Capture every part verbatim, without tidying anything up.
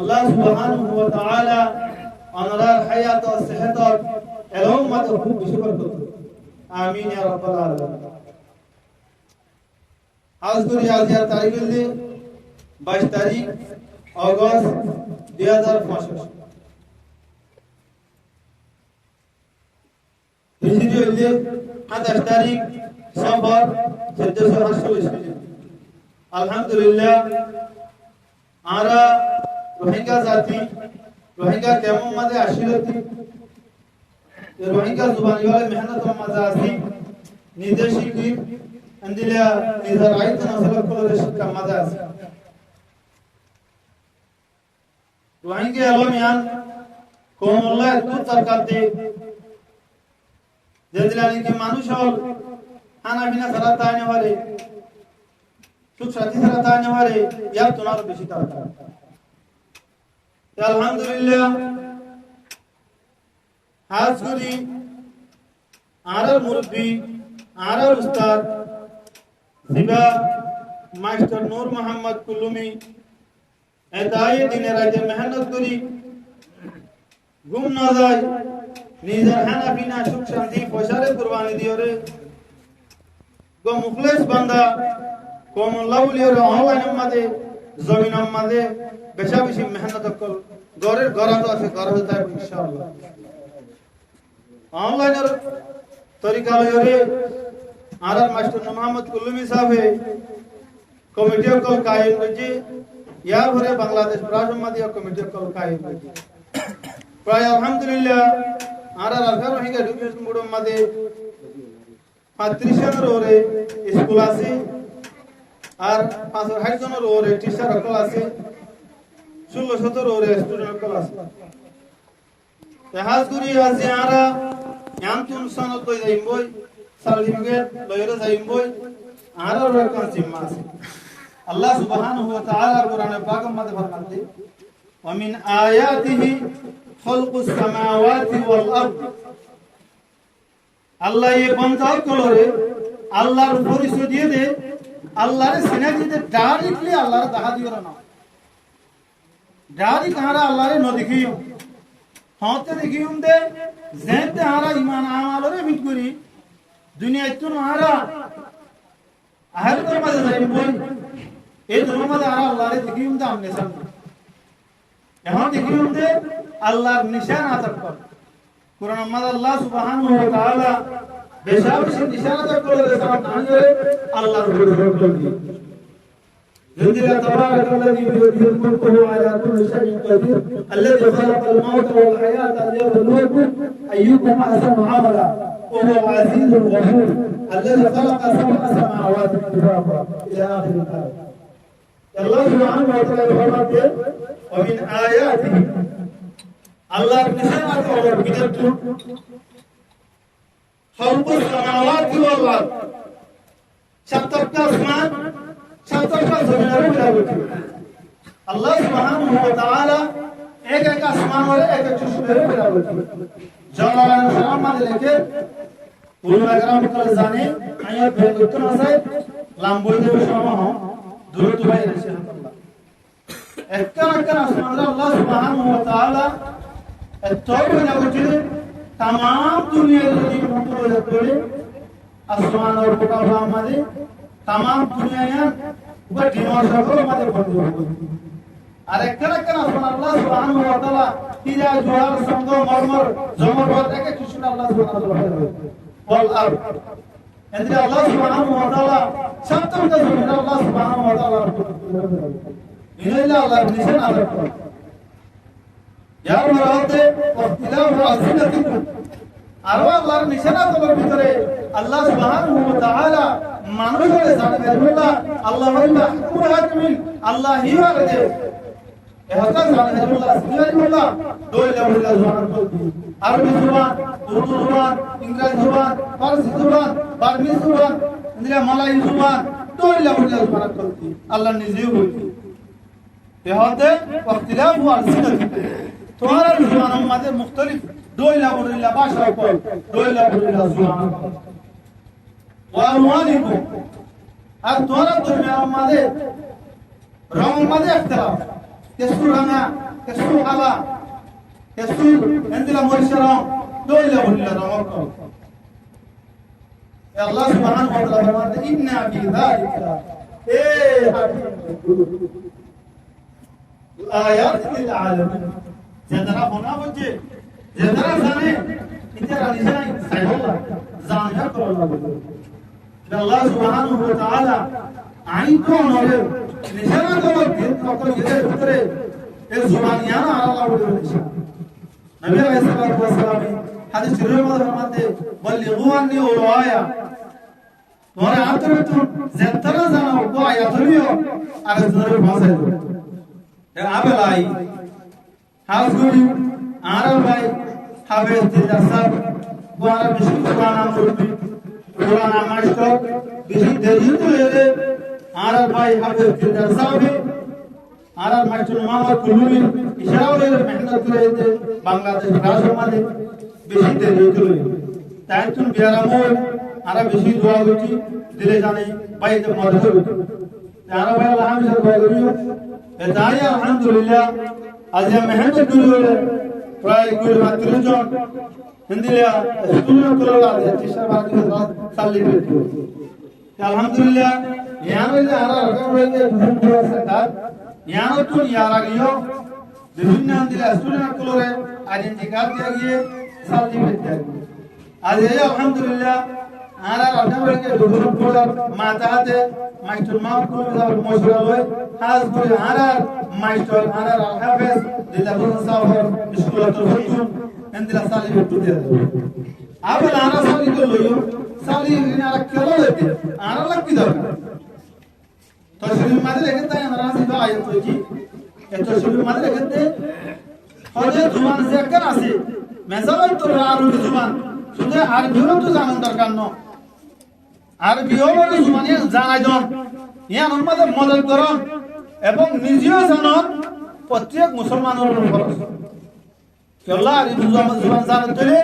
Allah subhanahu wa ta'ala onorar hayat o sehet o elom mazé kúb beci borkot. Amin ya rabbal alamin. Hás gorí aijjar tarík óilde baic tarík August dui házar fõcic. Hijri óilde háñtaic tarík Sofar sóiddo cót añctalic hijri. Alhamdulillah, añára Rohingya zati, Rohingya kemor mazé así lóti, e Rohingya zuban ibálla mehénnotor mazé así, nize cíki, endilla nizor aiyér nosól ókkolore cíkkar mazé así. Rohingya elom yián koumolla ettú torkar de, zendilla niki manúic ókkol hána fina sára tái no fare, suk cánti sára tái no fare, yárttún aró beci torkar. Te alhamdulillah, hás gorí añárar murubbi, añárar ustad, ziba mastor Nur Muhammad Kullumi, e daye dine raite mehénnot gorí, gúm no zai, nizor hána fina, suk cánti, foicáre kurbani diyóre, uggwá mukhlis banda, koumolla buliyóre onlainor mazé, zominor mazé, beca beci mehénnot ókkol gorér, gorát asé, gorát táibo, inshaAllah. Onlainor torika loiyóre añárar mastor Nur Muhammad Kullumi sábe komiti ókkol kaim goijjé, yar fore Bangladec branch or mazé yó komiti ókkol kaim goijjé. Prai alhamdulillah, añárar Arakan Rohingya Education Board or mazé fañtiríc zonor uore iskul asé, ar fañs cót háit zonor uore teacher ókkol asé, cúllo cótor uore student ókkol asé. Te hás gorí aijja añára yiánttún sonod loi zaiyum goi, certificate loiyóre zaiyum goi, añárar uore ekkán zimma asé. Allah subhanahu wa ta'ala Kuran pakor mazé formaiye, "Wa min ayatihi khalqus samawati wal ard." Allaye banda ókkolore Allar forisoy diyé de, Allare sina diyé de, directly Allare dahá diyé de no. Direct añára Allare no dekíyum. Hoñtte dekíyum de, zeéñtte añára iman amalore fit gorí, duniyaittún añára ahérotor mazé zaiyum goi, ei duniyar mazé añára Allare dekíyum de amne samne. Ehón dekíyum de Allar nicánat ókkol. Kuranor mazé Allah subhanahu wa ta'ala beca beci nicánat ókkolore sabut aníyore Allar uore bhorosa gorí. Zendilla, "تبارك الذي بيده الملك وهو على كل شيء قدير، الذي خلق الموت والحياة ليبلوكم أيكم أحسن عملا، وهو العزيز الغفور، الذي خلق سبع سماوات طباقا" إلى آخر الآية. Allah subhanahu wa ta'ala formaiye, "ومن آياته", Allar nicánat ókkolor bútottú, "خلق السماوات والأرض", sát tobka asman, sát tobka zominor uore. Allah subhanahu wa ta'ala ek ek asmanore ek ek cúcunore uore. Jalalainor córhar mazé leké, ulama keram ókkole zane, añí ar beci goittó no sai, lamba ói zaibo cómot hom, durottu bái enecé. Ekkán ekkán asmanore Allah subhanahu wa ta'ala ettór foida goijjé de, tamam duniyai zodi mukúl ói zaitóle, asmanor mukablar mazé tamam duniya yián uggwá dimor cókolor mazé bondi óibo. Ar ekkán ekkán asman Allah subhanahu wa ta'ala híra, jawhar, song, mormor, zomorrat, ek ek cúcunore Allah subhanahu wa ta'ala. والأرض. Endilla Allah subhanahu wa ta'ala sátta bútore Allah subhanahu wa ta'ala. Iín óilde Allar nicánat ókkol. Yar fore hoódde, "واختلاف ألسنتكم." Aró Allar nicánat ókkolor bútore Allah subhanahu wa ta'ala manúic ókkole zane faribolla, Allah hoilde أحكم الحاكمين, Allah híba hoilde. E hotá zane faribolla, sini faribolla, dóilla dóilla zuban ókkol. Arobi zuban, Urdu zuban, Ingrazi zuban, Farsi zuban, Barmis zuban, endilla Malayi zuban, dóilla dóilla zuban ókkol. Allah nize hoór. E hotá, "واختلاف ألسنتكم." Tuáñrar zubanor mazé muktalif dóilla dóilla báca ókkol, dóilla dóilla zuban ókkol. "وألوانكم", ar tuáñrar dormiyanor mazé rongor mazé ektelaf. Kessú ranga, kessú hala, kessú endilla morisha rong, dóilla dóilla rong ókkol. E Allah subhanahu wa ta'ala formar de, "Inna fi zalika", e, "la ayatin lil alamin." Zetará fona buzze, zetará zane, itará nizai saibolla, zane ókkol. Allah subhanahu wa ta'ala añí to onore nizor din ókkol gítar bútore e zuban yián Allah buli nizor. Nabi aláihis salatu wassalam hádis shorif or modde formar de, "Ballighu anni walaw aya." Tuáñra añáttu zetará zano, uggwá ayat óileyo arekzonore foóñsai do. E abelai hás gorí añárar bái Háfez Dildar sáb, uggwá añárar beci furana murubbi, furana mastor, beci deri óile añárar bái Háfez Dildar sábe añárar mastor Muhammad Kullumi icára gorí mehénnot gorí de Bangladec rajor mazé beci deri óile. Taittún biyaram ói, añára beci dua goijjí, dile jane bái de modot goijjí. Añára bái Allah hámica dua goijjí. E tái alhamdulillah, aijja mehénnot gorí gorí prai kuri batiríc zon endilla student ókkol aijja tisha bati salli goijjí. Alhamdulillah, yián óilde añára Arakan Rohingya Education Program Center, yiánottún yar ageyó bibinno endilla student ókkolore identity card diya giyé, certificate diya giyé. Aijja alhamdulillah, añára Arakan Rohingya Education Program matáhate mastor Muhammad Kullumi sábor mocuwara loi, hás gorí añárar mastor, añárar Al Háfez Dildar Hosen sábor iskulor torfóttun endilla certificate diya giyé. Abar añára sáli to loiyum, sáli ine añára kiyólla loiyum, añára lagí dorkar. Tofsiror mazé lekédde, añára asé to ayat foijjí, e tofsiror mazé lekédde, hoóde zuban ze ekkán asé, mesálottú Arobi zuban, cúde Arobi ókkol to zanon dorkar no. Arobi ókkol zuban yián zanai don, yiánor mazé modot goron, ebong nize yó zanon, fottíek musolmanor uore foroz. Kiyólla Arobi zuban, zuban zana táile,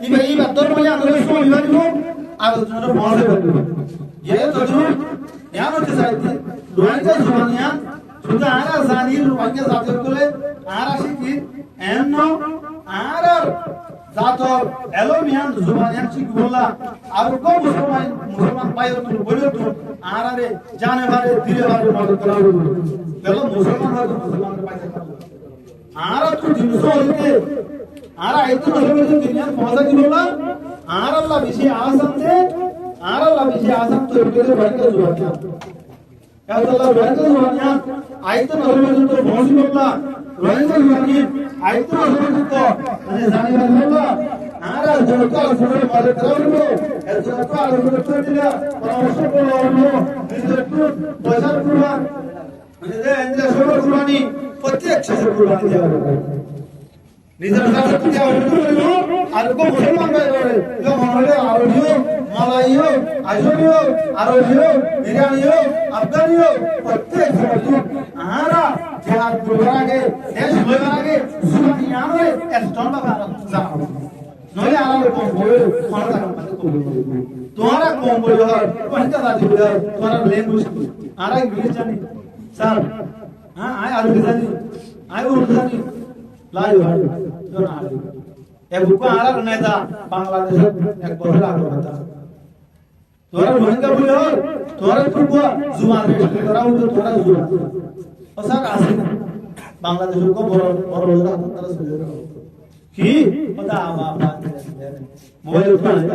iba, iba dórmo yián ore sómai faribo, ar zonore foóñsai faribo. Yé to dun, yián hoité saidde, Rohingya zuban yián, cúde añára zani Rohingya zati ókkole, añára cíki, en no, añárar zator elóm yián, zuban yián cíkibolla, ar uggwá musolman, musolman bái ókkol, bóin ókkol, añárare zane fare, dile fare, modot gora foribo. Kiyólla musolman hoito musolmanor bái ókkol. Añára to din sóliye, añára aitto no sóliye to din yián foóñsai dibolla, añáralla beci asan de, añáralla beci asan de, Rohingya zuban yián. Kiyólla Rohingya zuban yián, aitto no sóliye to foóñsai dibolla, Rohingya zuban yián, aitto no sóliye to, mane, zani dibolla, añára zotó asé modot gora foribo, e zotó asé modot gora foribo, poramorco gora foribo, nizor poisar gora, Nizor, nizor cómor kurbani, fottíek cómor kurbani diya foribo. Nizor cómor kurbani diya foribo, ar uggwá musolman bái ókkol, yó mone hoile Arobi ó, Malai ó, Ajomi ó, Arobi ó, Irani ó, Afgani ó, fottíek cómor kurbani. Añára jihad goribar age, dec loibar age, zuban yián ore strong bábe añára zana. Noóile añára koum buli, tuáñra koum buli hoó, Rohingya zati buli hoó, tuáñra language ki? Añára English zani, sir. Há, añí Arobi zani, añí Urdu zani. Lai hoó, yó na hoó. E bukko añárar neta Bangladecót ek bosór age hotá. Tuáñra Rohingya buli hoó, tuáñra to uggwá zuban registry gora óiye, tuáñra zuban. Ó sir, asé na. Bangladecót uggwá boro, boro loiya tuáñra sóliye. Ki? Ó de aba, aba, mobile uggwá nai.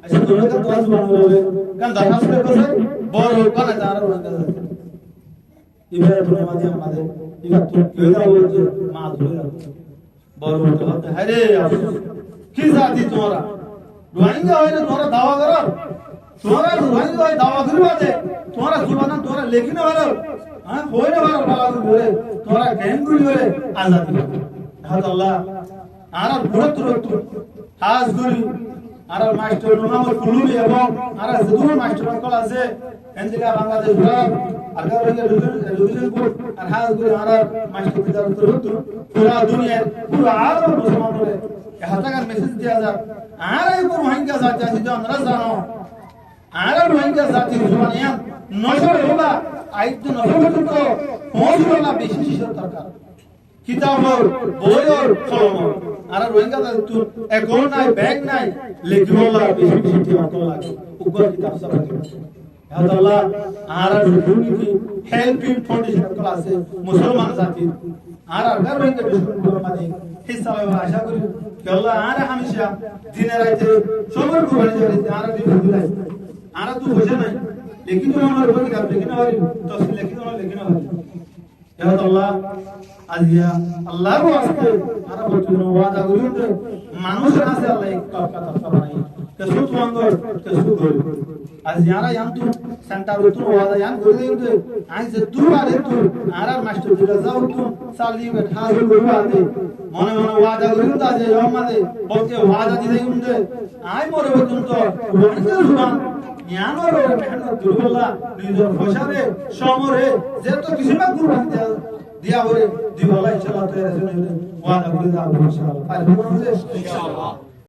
Accá, tuáñra to zuban buli, kan dorhas gori, boro uggwá nai, tuáñra Rohingya. Iba to amade, amade, iba to ki hoiye, ma to hoiye. Boro boro hoóde, "Hare afsus, ki zati tuáñra? Rohingya ói tuáñra dawa goró? Tuáñra Rohingya ói dawa goríba de, tuáñra zuban tuáñra lekí no faro, há, hoi no faro, bála gorí, tuáñra keén gorí azadi." Ehón Allah, añárar bútottu, hás gorí, añárar mastor Nur Muhammad Kullumi ebong añárar zedún mastor ókkol asé, endilla Bangladec furar, Arakan Rohingya Education, Education Board, ar hás gorí añárar mastor idarar torfóttu fura duniyar, fura alam musolmanore e hotágan message diya zar. Añára uggwá Rohingya zati así de, onora zano. Añára Rohingya zatir zuban yián nocor óibolla, Añáttu nofar foijjonto foóñsaibolla beci cicór dorkar. Kitabor, boiyór, kolomor. Añára Rohingya zatottú ekaunt nai, bank nai, lekíbolla beci beci thiañ ókkol lage. Uggwá kitab sára. Ehótolla añárar community helping foundation ókkol asé, Musolman zatir. Añárar Rohingya community ókkol mane hissa loibar acá gorí. Kiyólla añára hámica dine raite cómor kurbani diyóre añára din fúrai. Añárattu foicá nai, lekí no fari, kitab lekí no fari, tafsir lekí no fari, lekí no fari. Ehótolla aijja Allar waste añára fottí zone wada gorí de, manúic asé Allah ye tobka tobka banaiye. Kessú tuáñgor, kessú gorib. Aijja añára yiántu center ottú wada yián gorí de, añí zeddúr fari eddúr añárar mastor Abdul Razzak ottú salli bet házir gorí de, mone mone wada gorí de, aijja yó maze bolke wada di de, añí more foijjonto Rohingya zuban yiánor uore mehénnot goríbolla nizor foicáre, cómore, zetó kissú kurbani diya, diya fore, dibolla incállah toiyar así, wada gorí de, incállah. Faribo né? Incállah.